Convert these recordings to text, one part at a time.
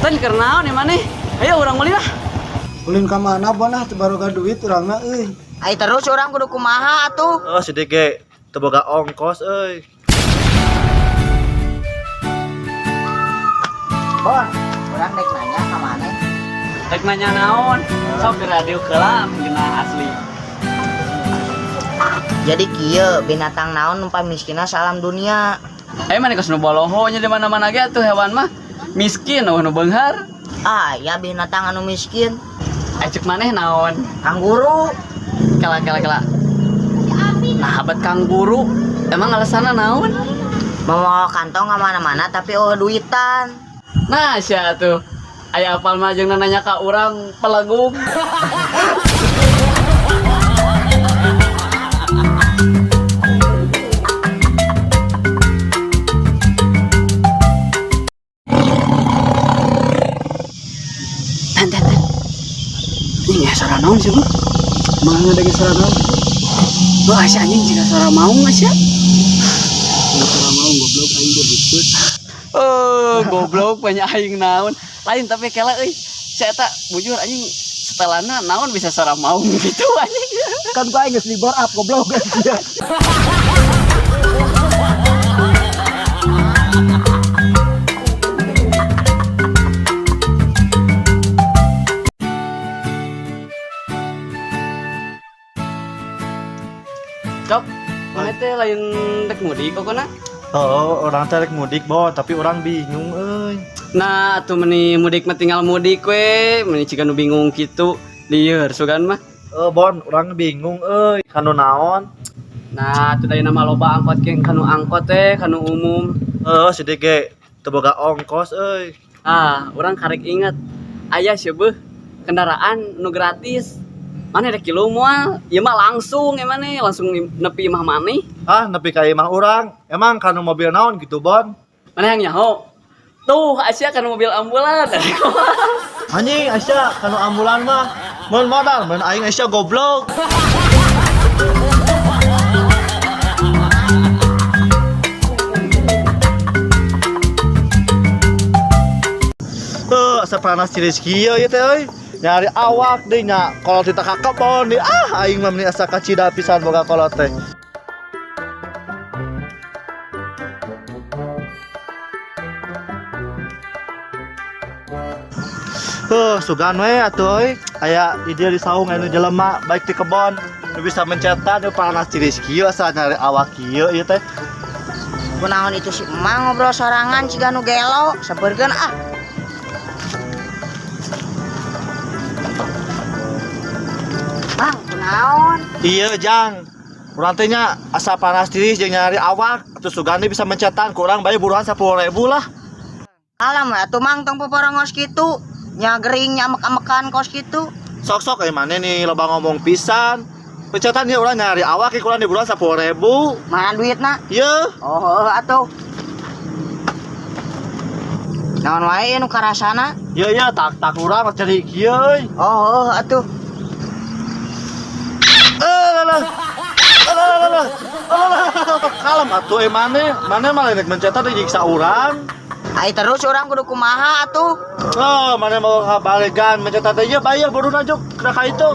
Tan keur naon ieu maneh? Ayo urang ulin lah. Ulin ka mana Bon ah teu baroga duit urangna euy. Ai terus urang kudu kumaha atuh? Oh, sidik ge teu boga ongkos euy. Bon, urang dek nanya ka maneh. Rek nanya naon? Sok di radio kelam geuna asli. Jadi kieu binatang naon nu pamiskina salam dunia. Ayo maneh kos nu boloho nya di mana-mana ge atuh hewan mah miskin eueuh nu beunghar. Ah, ya binatang anu miskin. Ai cek maneh naon? Kanguru. Kela kela kela. Nah, habat kanguru. Emang alasanna naon? Mau kantong ka mana-mana tapi oh duitan. Nah, sia tuh. Aya apal mah jeung nanya ka urang pelegung. Tan tan tan. Ini ya suara naon sih, Bu? Mana ada suara naon? Wah, si anjing jika suara maung sia. Suara maung goblok aing ge butut. Oh, goblok banyak aing naon. Lain tapi kela euy. Si eta bujur anjing setelana naon bisa suara maung gitu anjing. Kan gua aing geus libur up goblok. Cok, mana teh lain rek mudik pokona. Oh, urang teh rek mudik, Bon, tapi urang bingung euy. Nah, atuh meni mudik mah tinggal mudik we, meni ciga nu bingung kitu. Lieur sugan mah. Eh, Bon, urang bingung euy. Kanu naon? Nah, atuh da nama loba angkot ke kanu angkot teh, kanu umum. Eh, sidik ge teu boga ongkos euy. Ah, urang karek inget. Aya seueuh kendaraan nu gratis. Mana rek kilo moal? Ieu mah langsung ya maneh, langsung nepi imah maneh. Ah, nepi ka imah urang. Emang kanu mobil naon gitu, Bon? Mana yang nyaho? Tuh, Asia kan mobil ambulan. Anjing, Aisyah, kanu ambulan mah. Mun modal, mun aing Aisyah goblok. Tuh, asa panas ciris kieu ieu teh euy. Nyari awak deui nya, kolot teh ka kebon deui. Ah, aing mah meni asa kacida pisan boga kolot teh. Tuh, sugan we atuh euy. Aya di dieu di saung anu jelema baik di kebon. Nu bisa mencetan nu panas ciris kieu asa nyari awak kieu ieu teh. Kunaon itu si emang ngobrol sorangan ciga nu gelo, sabeurkeun ah. Bang, kunaon? Iya, Jang. Urang teh nya asa panas tiris jeung nyari awak, atuh sugan deui bisa mencetan ku urang bae buruan 10.000 lah. Alam atuh mang tong poporongos kitu. Nya gering nya amek-amekan kos kitu. Sok-sok euy maneh nih loba ngomong pisan. Pencetan ya urang nyari awak ku urang diburuan 10.000. Mana duitna? Ieu. Oh, heuh atuh. Naon wae nu karasana? Ieu ieu tak tak urang cari kieu euy. Oh, heuh atuh. Eh, lah lah. Lah lah lah. Kalem atuh euy maneh. Maneh malah rek mencetan deui nyiksa urang. Ai terus urang kudu kumaha atuh? Oh, maneh mau kabalegan mencetan teh ieu bayar buruna juk ka itu.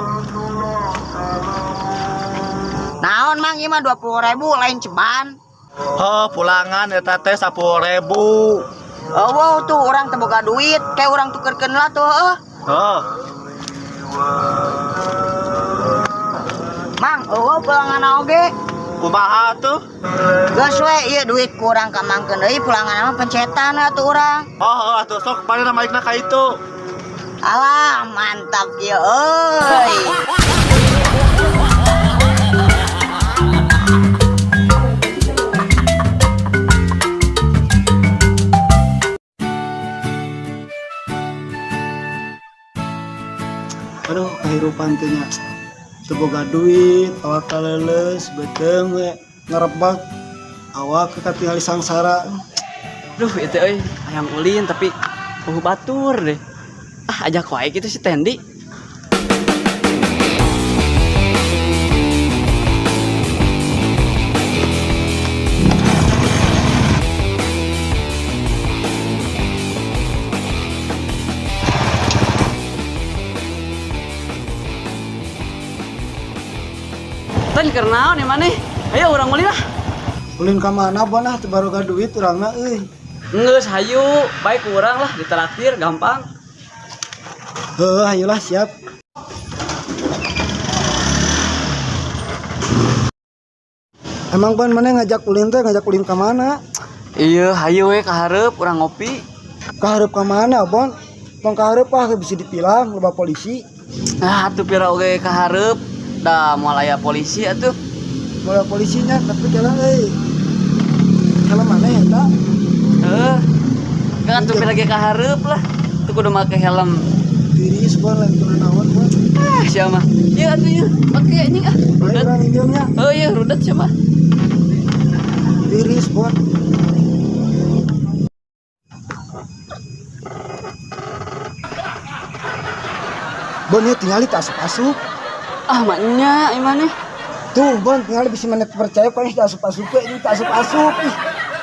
Naon mang ieu mah 20.000 lain ceban. Oh, pulangan eta teh 10.000. Oh, wow, tuh urang teu boga duit, kayak urang tukerkeun lah tuh heuh. Oh, Mang, eueuh pulangan oge. kumaha tuh? Geus we ieu duit kurang ka mangkeun deui pulangan mah pencetan atuh urang. Oh, atuh sok maneh maikna ka itu. Alah, mantap ieu euy. Aduh, kehidupan teh nya. Teu boga duit, awak kaleuleus, beuteung we ngerebek. Awak katingali sangsara. Duh, itu euy, hayang ulin tapi eueuh batur deh. Ah, ajak wae kitu si Tendi. Lain keur naon ya maneh? Ayo urang meuli lah. Ulin ka mana Bon ah teu baroga duit urangna euy. Geus hayu, baik urang lah ditraktir gampang. Heuh, ayolah siap. Emang Bon mana ngajak ulin teh ngajak ulin ka mana? Iya, hayu we ka hareup urang ngopi. Ka hareup ka mana Bon? Tong ka hareup ah bisa ditilang loba polisi. Ah, atuh pira oge ka hareup da moal aya polisi atuh. Mulai polisinya tapi jalan euy. Kalau mana ya tak? Heuh. Kan atuh pira ge ka hareup lah. Tuh kudu make helm. Tiris Bon lain kuna naon Bon. Ah, siapa? Iya atuh ieu. Make anjing ah. Ayo Rudet. urang injeumnya. Oh iya, rudet siapa? Tiris Bon. Bon ya tinggal tak asup-asup. Ah, maknya imane. Tuh Bon tinggal bisa mana percaya kok ini tak asup-asup ini tak asup-asup. Ih,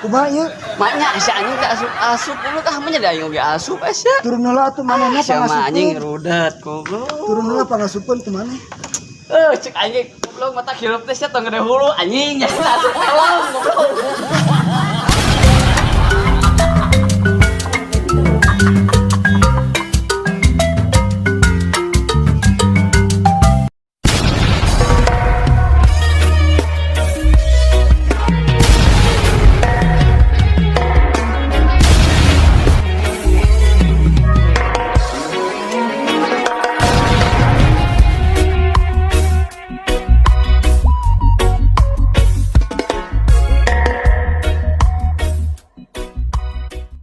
kumaha ieu? Maknya si anjing teh asup-asup goblok ah mah nya aing oge asup asa. Turun heula atuh manehna Ah, siapa anjing pangasupeun. rudet goblok. Turun heula pangasupeun kumaha? Eh, cek anjing goblok mata hirup teh sia tong gede hulu anjing jadi asup helm goblok.